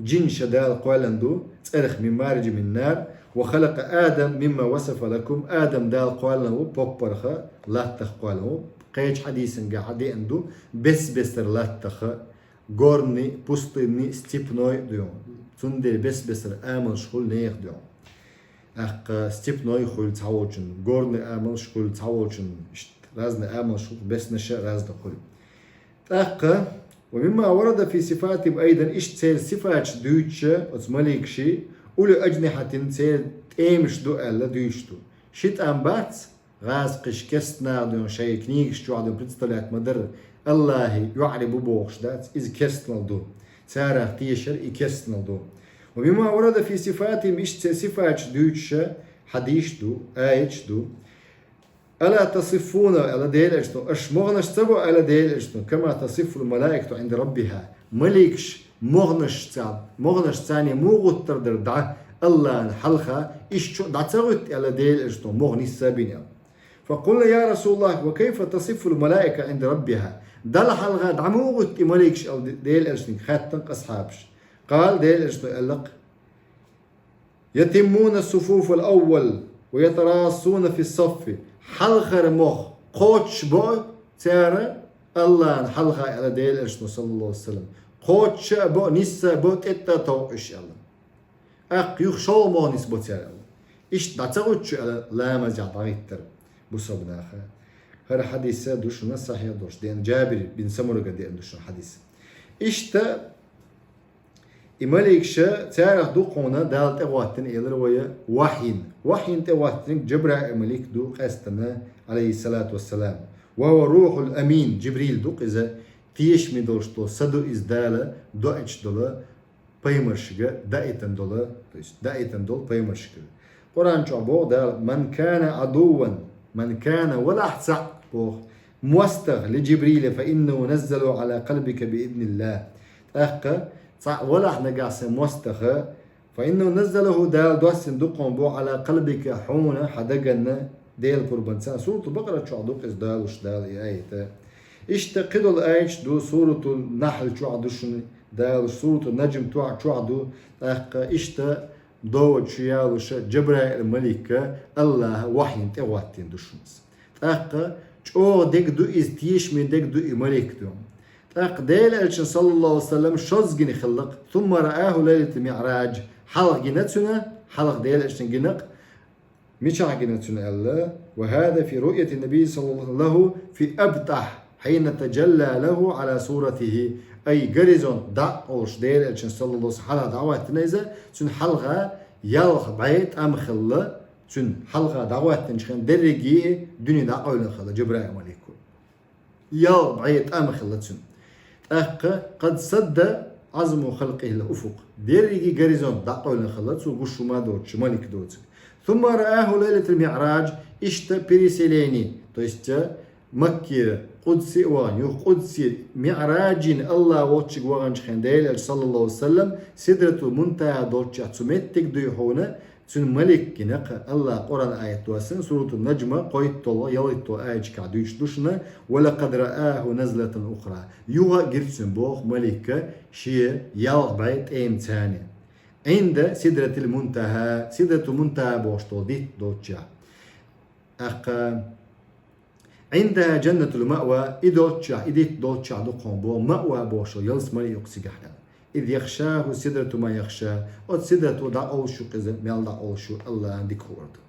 жинаш Дала кхоьллина ду цӀарах, «мин мариджин мин нар», «ва халакъа Адама мимма васафа лакум». Адам Дала кхоьллина ву поппарх, латтах кхоьллина ву. Кхечу хьадисангахь деана ду, бес-бесара латтах, горный, пустынный, степной ду. Цундела бес-бесара амалш хуьлу нехан ду. ТӀаккха степной хуьлу цхьаволчун, горный амалш хуьлу цхьаволчун, иштта разный амалш хуьлу, беснаш а разный хуьлу. ТӀаккха: «Ва мимма варада фи сифатихӀим айдан», иштта церан сифаташ дуьйцуша оцу маликашийн, «ули аджнихьатин», церан тӀемаш ду аьлла дуьйцуш ду. Ши тӀам бац, гӀазкхиш, керста наха дуьйна шайн книгаш чохь дуьйна представлять ма-дарра, Аллахьан йоӀарий бу бохуш дац, иза керстанал ду. Царах тешар и керстанал ду. «Ва мимма варада фи сифатихӀим», иштта церан сифаташ дуьйцуша хьадисаш ду, аяташ ду. «Ала тасиффуна», аьлла Делан Элчано, «аша могӀанаш ца бо, аьлла Делан Элчано, кама тасиффул малаикату Ӏинда раббиха». Маликаш могӀанашца, могӀанашца мугӀуттар дар дӀа АллахӀан хьалха, иштта дӀа ца гӀуьтта, аьлла Делан Элчано, могӀа нийсса бина. «Факъулна, я Расулаллах, ва кайфа тасиффул малаика Ӏинда раббиха?» Далла хьалха дӀа мугӀуттий маликаш, аьлла Делан Элчанга хаьттад асхьабаша. Къала, Делан Элчано аьлла-кх: «Ятиммуна суфуфал аввал ва ятарассуна фи саффи». Хьалхара могӀа кхочуш бо цара АллахӀан хьалха, аьлла Делан Элчано, саллаллаху Ӏалайхи ва саллам. Кхочуш а бо, нийсса а бо, тӀетта а товкъуш, аьлла. ТӀаккха юха шолгӀа могӀа нийсбо цара, аьлла. Иштта дӀа ца гӀуьттача, аьлла, ламазехь дӀагӀиттар бусалба наха. ХӀара хьадис ду шуна сахьихь долуш деана, Джабир бин Самурага деана ду шуна хьадис. Иштта и маликаш, царах ду кхунна Дала тӀегӀоттина, элира вай, вахьйина. Вахьйина тӀегӀоттинарг Джабраил малик ду, къаьстина, Ӏалайхиссалату вассалам. «Ва хӀува рухьул амин», Джибрил ду-кх иза, тешаме долуш долу са ду иза Дала доуьйтуш долу пайхамаршка даийтина долу, то есть даийтина долу пайхамаршка. Къуръан чохь боху Дала: «Ман кана Ӏадувван», ман кана, валахь цхьаъ, боху, мостагӀа, «ли Джибрила, фа иннаху наззалаху Ӏала къалбика би изниллах». ТӀаккха цхьаъ валахь нагахь сан мостагӀа, «фа иннаху наззалаху», Дала доссийна ду кхунна боху, «Ӏала къалбика», хьуна, хьан даганна, Делан пурбанца. Суратул Бакъара чохь ду-кх иза далуш Дала и аят. Иштта кхидолу аяташ ду, Суратул Нахьл чохь ду шуна далуш, Суратул Наджм чохь, чохь ду, тӀаккха иштта довад шу ялуш Джабраил малик АллахӀа вахьйина тӀегӀоттийна ду шуна иза. ТӀаккха чӀогӀа дерг ду иза, тешаме дерг ду и малик ду. ТӀаккха Делан Элчано, саллаллаху Ӏалайхи ва саллам, шозза гина хилла-кх, «сумма рааху лайлатал миӀраж», хьалха гина цуьнан, хьалха Делан Элчано гина-кх, мичахь гина цуьнан аьлла, «ва хӀаза фи руъяти ннабий саллаллаху Ӏалайхи ва саллам фи абтахь, хьина таджалла лаху Ӏала суратихи». Ай, горизонт дӀа а олуш, Делан Элчано, саллаллаху Ӏалайхи ва саллам, хьалха дӀахӀоьттина иза, цуьнан хьалха ялх бӀе тӀам хилла, цуьнан хьалха дӀахӀоьттинчу хенахь дерриге дуьне дӀакъевлина хилла Джабраил малико. Ялх бӀе тӀам хилла цуьнан. ТӀаккха «къад садда Ӏазму халкъихил уфукъ». Дерриге горизонт дӀакъевлина хилла, цо гуш хӀума доцуш, малик доцург. «Сумма рааху лайлатал миӀраж», иштта переселение, то есть Маккера Къудсе а вахана, юха Къудсе миӀражйина АллахӀ волчуьнга ваханчу хенахь Делан Элча, саллаллаху Ӏалайхи ва саллам, Сидратул Мунтахьа долччохь цу меттиг дуй хьуна, цуьнан малик гина-кх. АллахӀа Къуръан аят доссийна, Суратун Наджма кхойтталгӀа, ялхитталгӀа аяташкахь дуьйцуш ду шуна: «Ва лакъад рааху назлатан ухра». Юха а гира цуьнан боху малик шен ялх бӀе тӀемаца. «Ӏинда Сидратил Мунтахьа», Сидратул Мунтахьа бохуш долу дитт долччохь. ТӀаккха «Ӏиндаха жаннатул маъва», и долччохь, и дитт долччохь ду кхунна боху, маъва бохуш йолу ялсамани юкъа цигахь аьлла. «Из яхшаху сидрату ма яхша», оцу сидрато дӀакъовлуш ю-кх иза, мел дӀакъовлуш ю, АллахӀан дика хуур ду.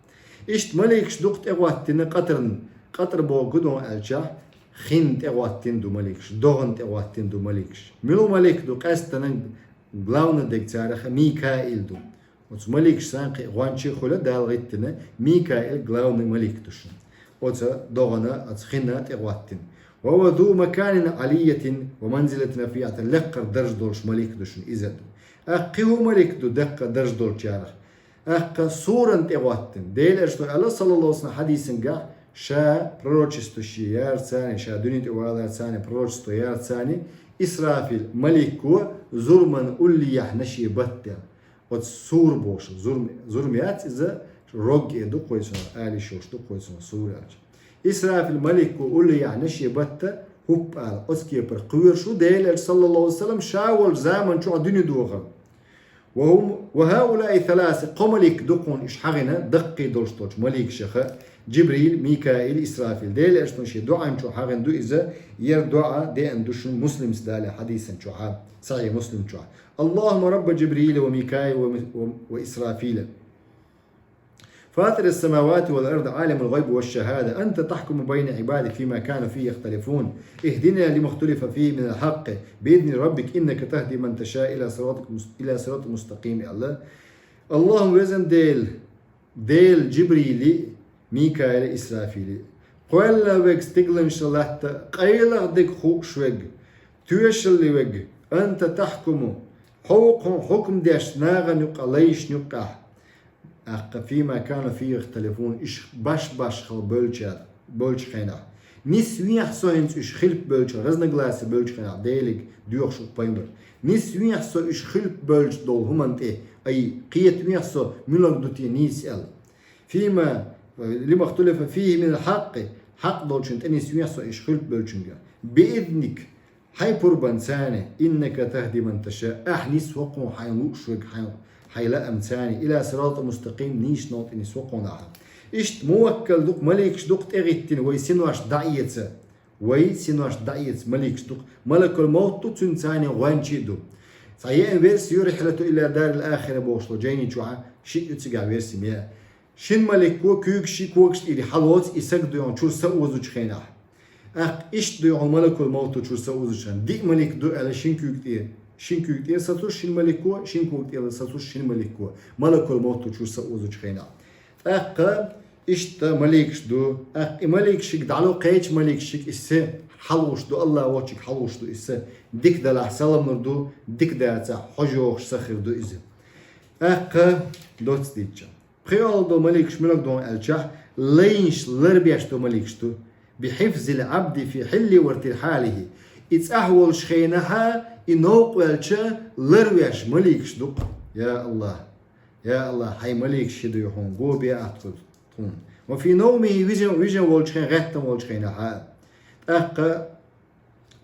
Иштта маликаш ду-кх тӀегӀоттина къатарна, къатар боху гуд хӀун аьлчахь, хин тӀегӀоттина ду маликаш, догӀан тӀегӀоттина ду маликаш. Мила малик ду къаьсттина главный дерг царах? Микаил ду. Оцу маликашца кхин гӀончий хуьлу Дала гӀиттина, Микаил главный малик ду шуна. Оцу догӀана, оцу хина тӀегӀоттина. «Ва хӀува зу маканин Ӏалиййатин ва манзилатин рафиӀатин», лекхара дарж долуш малик ду шуна иза ду. ТӀаккха кхин хӀун малик ду даккха дарж долчарах? ТӀаккха суран тӀегӀоттина. Делан Элчано аьлла, саллаллаху Ӏалайхи ва саллам, хьадисангахь, ша пророчество шен ярца, ша дуьне тӀе валарца, пророчество ярца, Исрафил малико зурман уллехь шен батта. Оцу сур бохуш, зурм, зурм яц иза, рог а ду кхойсунах, али шош ду кхойсунах сур аьлча. Исрафил малико уллехь шен батта, хӀуппа ала, оцу кепара кхоьруш ву Делан Элча, саллаллаху Ӏалайхи ва саллам, ша волчу заман чохь дуьне дохар. «Ва хӀум, ва хӀаулаи саласа», кхо малик ду кхунна уьш хьагӀина, даккхий долуш долчу маликашах: Джибрил, Микаил, Исрафил. Делан Элчано шен доӀан чу хьагӀина ду иза, яра доӀа деана ду шуна, Муслимца далийна хьадисан чохь, Сахьихь Муслим чохь: «Аллахумма рабба Джибрила ва Микаила ва, ва, ва Исрафила. Фатирас-самавати вал ард, Ӏалимал гӀайби ваш-шахада, анта тахкуму байна Ӏибадика фима кану фихи яхталифун. Ихдина лима ихтулифа фихи минал хьакъкъи, биизни раббика, иннака тахди ман ташаъу ила сиратик мус-, ила сиратил мустакъим», аьлла. Аллахьа, везан Дела, Дела Джибрили, Микаили, Исрафили, кхоьллина верг стигланашна латта къайлагӀа дерг хууш верг, тоьшалла верг, анта тахкуму, хьо ву кхунна хьукам деш нахана юккъехь, лайшна юккъехь, тӀаккха фима кану фихи яхталифун, уьш баш-баш хила бевллачара, болчу хенахь. Нисвехьа со хӀинца уьш хилп бевлча, разногласи бевлчу хенахь, Делиг доьхуш ву пайхамар. Нисвехьа со уьш хилп бевлча долу хӀуманна тӀе, ай, кхетавехьа со, муьлха ду те нийса аьлла. Фима, лима хтулифа фихи мин хьаккъи, хьакъ долчун тӀе нисвехьа со уьш хилп бевлчуьнга. Биидник, хьайн пурбанца, иннака тахди ман таша, ахь нисвоху хьайн лууш верг хьайн, хьайн лаамца, ила сиратин мустакъим, нийсачу новкъа тӀе нисвоху ахь. Иштта муваккал ду-кх, маликаш ду-кх тӀегӀиттина, вай синош дӀаэца, вай синош дӀаэца маликаш ду-кх, малакул мовт ду, цуьнан царна гӀоьнчий а ду. Цхьа еана версия ю, рихьлату ила дарил ахира бохуш долу жайни чохь, шиъ ю цигахь версия ма яа. Шина малико куьйгашший когаш тӀера хьалоцу и саг дуьйхьун чуьра са озучу хенахь. ТӀаккха иштта дуьйхьун малакул мовту чуьра са озучу хенахь. Диъ малик ду аьлла шина куьйга тӀера. Шина куьйга тӀера сацуш шина малико, шина кога тӀера сацуш шина малико. Малакул мовту чуьра са озучу хенахь. ТӀаккха иштта маликаш ду. ТӀаккха и маликашиг дӀало кхечу маликашиг, и са хьалуш ду, Аллах воцчиг хьалуш ду и са. Дика далахь саламнур ду, дика дацахь хьожа йохуш са хир ду иза. ТӀаккха доцца дийцча. ПхоьалгӀа долу маликаш муьлха ду аьлчахь, лайнаш ларбеш долу маликаш ду. Бихьифзил Ӏабди фи хьилли ва ртихьалихи. И цӀахь волуш хенахьа, и новкъа ваьлча ларвеш маликаш ду-кх. Я Аллах! Я Аллах, хьайн маликаш хи дуй хьуна, го бе атта тхуна. Ва фи навмихи, вижа, вижа волчу хен, гӀеттам волчу хенахьа. ТӀаккха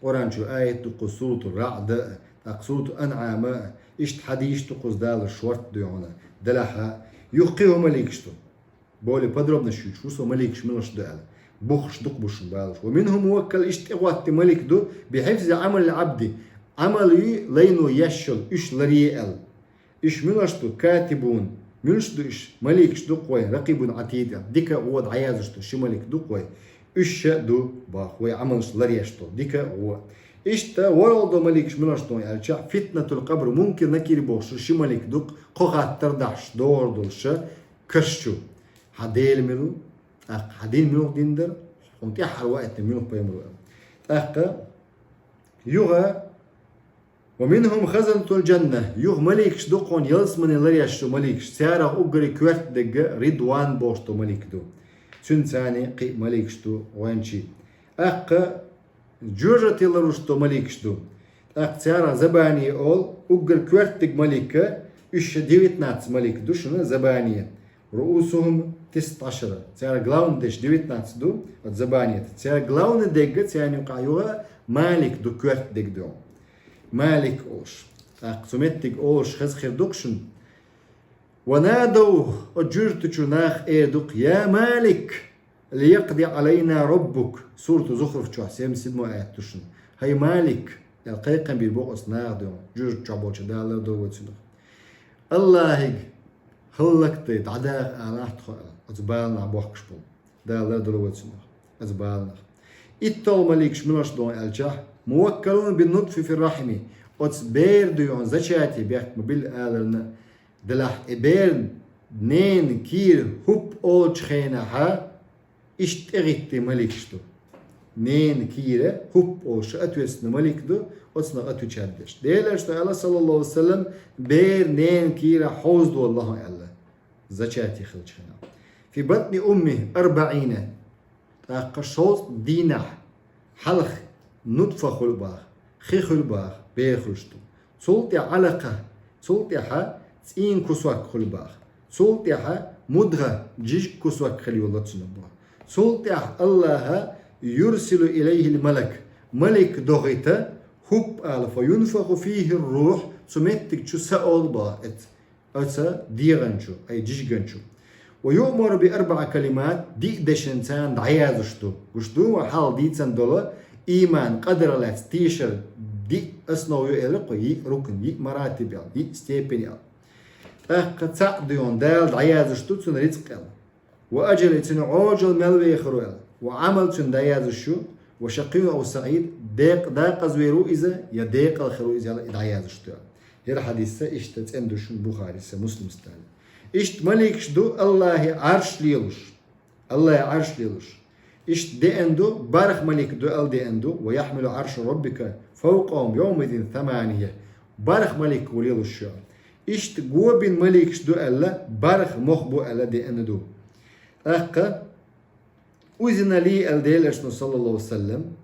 Къуръан чу аят ду кхуза, сурату Раъда а, тӀаккха сурату Анъама а, иштта хьадийш ду кхуза Дала шорта дуй хьуна, делахь а, юха кхин хӀу маликаш ду. Более подробно шуьйцуш ву со маликаш муьлш ду аьлла. Буххуш дукха бу шуна балуш. Ва минхум муваккал, иштта тӀегӀотти малик ду, бихьифзи Ӏамал Ӏабди, Ӏамал юй лайно еш йолу, уьш ларъе аьлла. Уьш муьлш ду, катибун, муьлш ду уьш, маликаш ду-кх вай, ракъибун Ӏатид, дика а, гӀо а дӀаяздеш ду, ши малик ду-кх вай. Уьш ша ду, боху, вай Ӏамалш ларъеш долу, дика а, гӀо а. Иштта ворхӀалгӀа долу маликаш муьлш ду аьлча, фитнатул къабр, мункир накир бохуш ши малик ду-кх, кхо хаттар дахьаш догӀур долуш ша карш чу. Хьан Дела мила ву? ТӀаккха хьан дин муьлха дин дара? Хьуна тӀаьххьара ваийтина муьлха пайхамар ву? ТӀаккха юха Ва минхум хазанатул джанна, юха маликаш ду-кх хьуна ялсамане ларъеш йолу маликаш, царах уггаре коьрта дерг Ридван бохуш долу малик ду. Цуьнан царна кхин маликаш ду гӀоьнчий. ТӀаккха жоьжахати ларуш долу маликаш ду. ТӀаккха царах Забани олу, уггар коьрта дерг малик, уьш ша девятнадцать малик ду шуна Забани. Руусухум тисатӀашара. Церан главный дерш девятнадцать ду, оцу Забанета. Церан главный дерг, церан юкъахь юха Малик ду, коьрта дерг ду. Малик олуш. ТӀаккха цу меттиг олуш хеза хир ду-кх шуна. Ва надав, оцу жоьжахати чу наха эр ду-кх: «Я Малик, лиякъди Ӏалайна раббук». Сурату Зухруф чохь семьдесят седьмой аят ду шуна. «ХӀай Малик», аьлла кхайкхам бийр бу оцу наха ду, жоьжахати чохь болчу, Дала лардойла вай цунах. Аллахьига хӀаллакдай дӀадаха алахь тхо, аьлла, оцу баланах бохкуш болу. Дала лардойла вай цунах, оцу баланах. ИтталгӀа маликаш муьлш ду аьлча, муваккалун бин нутфи фир рахьми, оцу бер дуй хьуна зачати бехк ма билла аларна, делахь и бер ненан кийра хӀуп олучу хенахьа, иштта тӀегӀитте маликаш ду. Ненан кийра хӀуп олуш ответственный малик ду, оцунах отвечать деш. Делан Элчано аьлла, саллаллаху алейхи ва саллям, бер ненан кийра хьовзадолу лахьа аьлла. Зачати хилча хенахь. Фи батни умми арбаӀина. ТӀаккха шовзткъа дийнахь хьалха нутфа хуьлу баха, хи хуьлу баха, бер хуьлуш ду. Цул тӀаьхьа Ӏалакъа, цул тӀаьхьа цӀийнан кусок хуьлу баха. Цул тӀаьхьа мудгӀа, жижиг кусок хила йолу цуьнан баха. Цул тӀаьхьа Аллаха юрсилу илайхил малак, малик дохийта, хӀуп ала, фа юнфаху фийхир рухь, цу меттиг чу са олу баха эца. Оцу дегӀан чу, ай, жижиган чу. Ва юъмару би арбаӀа калимат, диъ дешан царна дӀаяздеш ду. Гуш ду, ма хьалха дийцина долу, ийман, къадар лаьцна тешар, диъ основа ю аьлла кху, йиъ рукн, йиъ маратиб аьлла, йиъ степень аьлла. ТӀаккха цхьаъ дуй хьуна Дала дӀаяздеш ду цуьнан рицкъ аьлла. Ва аджали, цуьнан Ӏожалла мел вехар ву аьлла. Ва Ӏамал цуьнан дӀаяздеш ю, ва шакъийюн ав саӀид, декъ-, декъаза вер ву иза, я декъала хир ву иза аьлла, и дӀаяздеш ду аьлла. ХӀара хьадис иштта цӀена ду шуна Бухарис, Муслимс дали. Иштта маликаш ду Аллахьан Ӏарш лелуш. Аллахьан Ӏарш лелуш. Иштта деана ду, барх малик ду аьлла деана ду, ва яхьмилу Ӏарша раббика фавкъахум явмаизин самания. Барх малик ву лелуш шу. Иштта го бина маликаш ду аьлла, барх мох бу аьлла деана ду. ТӀаккха أذن لي, аьлла Делан Элчано, саллаллаху Ӏалайхи ва саллам,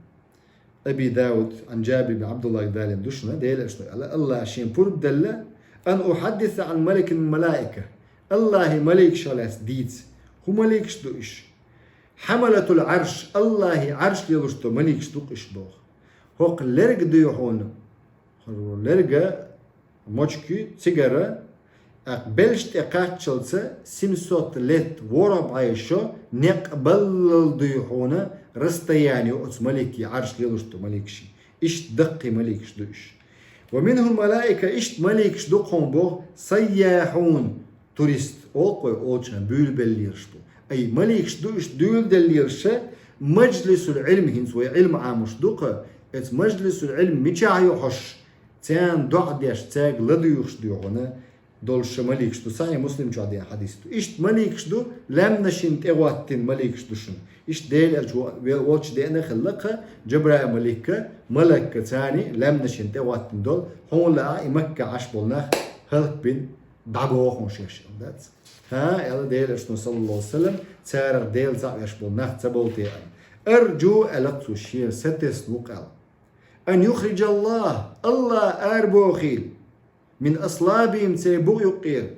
Аби Дауд, عن جابر بن عبد الله, Далла дуьхьа, Делан Элчано аьлла, АллахӀа шена пурба делла, أن أحدث عن ملك من الملائكة, АллахӀа маликашех лаьцна дийца. ХӀун маликаш ду уьш? حملة العرش, АллахӀа Ӏарш лелаш долу маликаш ду-кх уьш боху. ХӀокху лерга дуй хьуна, лерга, мочки, цигара, тӀаккха белшаш тӀе кхаччалца семьсот лет, ворхӀ бӀе шо, некъ баллал дуй хьуна расстояние оцу маликийн, Ӏарш лелаш долу маликийн. Иштта даккхий маликаш ду уьш. ومنهم ملائكة, иштта маликаш ду-кх хьуна боху, سياحون, турист, олу-кх вай олучарна буьйлабеллераш бу. Ай, маликаш ду уьш дуьйладеллераш, мажлисул Ӏилм, хӀинца вай Ӏилма Ӏамош ду-кх, оцу мажлисул Ӏилм мичахь ю хьожуш, царна доӀа деш, цаьрга ладуьйгӀуш дуй хьуна долуш маликаш ду, Сахьихь Муслим чохь деана хьадис ду. Иштта маликаш ду, лаьмнашна тӀе хӀоттийна маликаш ду шуна. Иштта Делан Элча ве-, волчу деана хилла-кх Джабраил маликка, малакка царна лаьмнашна тӀе хӀоттийна долу, хьуна лаахь и Макка Ӏаш болу нах хӀаллакбина дӀабоху шаьш, аьлла дац. ХӀан, аьлла Делан Элчано, саллаллаху Ӏалайхи ва саллам, царах Дела цхьаъ веш болу нах ца бовла те аьлла. أرجو, аьлла-кх цо, шен сатесна ву-кх аьлла, أن يخرج الله, АллахӀ арабохийла, من أصلابهم, церан букъ юккъера,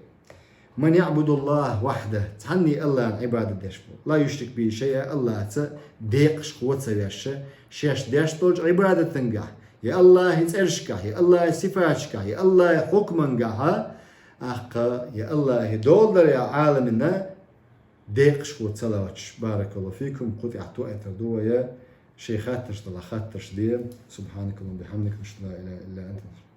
من يعبد الله وحده, цхьанне АллахӀна Ӏибадат деш болу, لا يشرك به شيئا, АллахӀца декъашхо ца веш, шаьш деш долчу Ӏибадатангахь, я АллахӀан цӀерашкахь, я АллахӀан сифаташкахь, я АллахӀан хьукмангахь, тӀаккха я АллахӀан доладарехь Ӏаламна декъашхо ца лоцуш. بارك الله فيكم, кху тӀехь тоьар ду вай, шайн хаттарш далахь, хаттарш де. سبحانك اللهم وبحمدك, نشهد أن لا إله إلا أنت, نستغفرك.